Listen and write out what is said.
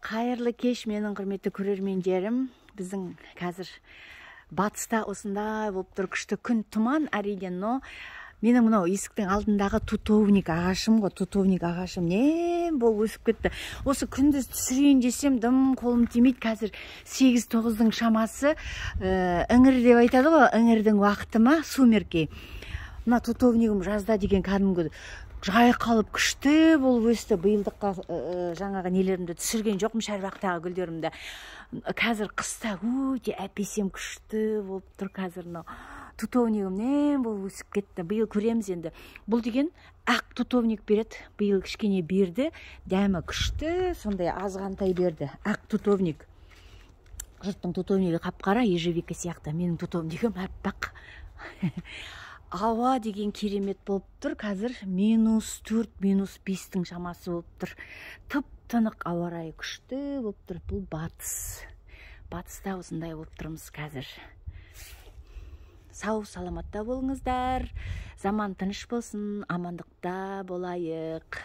Қайырлы кеш, менің құрметті көрермендерім. Біздің қазір батыста осындай болып тұр, күшті күн, тұман әрине, но менің мынау есіктің алдындағы тутовник ағашым ғой, тутовник ағашым не болып өсіп кетті. Осы күндіз түсірейін десем, дым қолым тимейді. Қазір 8-9-дың шамасы, іңір деп айтады ғой, іңірдің уақыты ма, сумерки. Мына тутовнигім жазда деген кәдімгі жайқалып, күшті болып өсті. Биылдыққа жаңағы нелерімді түсірген жоқпын, шарбақтағы гүлдерімді. Қазір қыста өте әп-әсем, күшті болып тұр. Қазір мынау тутовнигім не болып өсіп кетті. Биыл көреміз енді. Бұл деген ақ тутовник береді. Биыл кішкене берді, дәмі күшті, сондай азғантай берді ақ тутовник. Жұрттың тутовнигі қап-қара, ежевика сияқты, менің тутовнигім аппақ. Ауа деген керемет болып тұр. Қазір -4, -5-тің шамасы болып тұр. Тып тынық ауа райы, күшті болып тұр. Бұл батыс, батыста осындай болып тұрмыз қазір. Сау саламатта болыңыздар, заман тыныш болсын, амандықта болайық.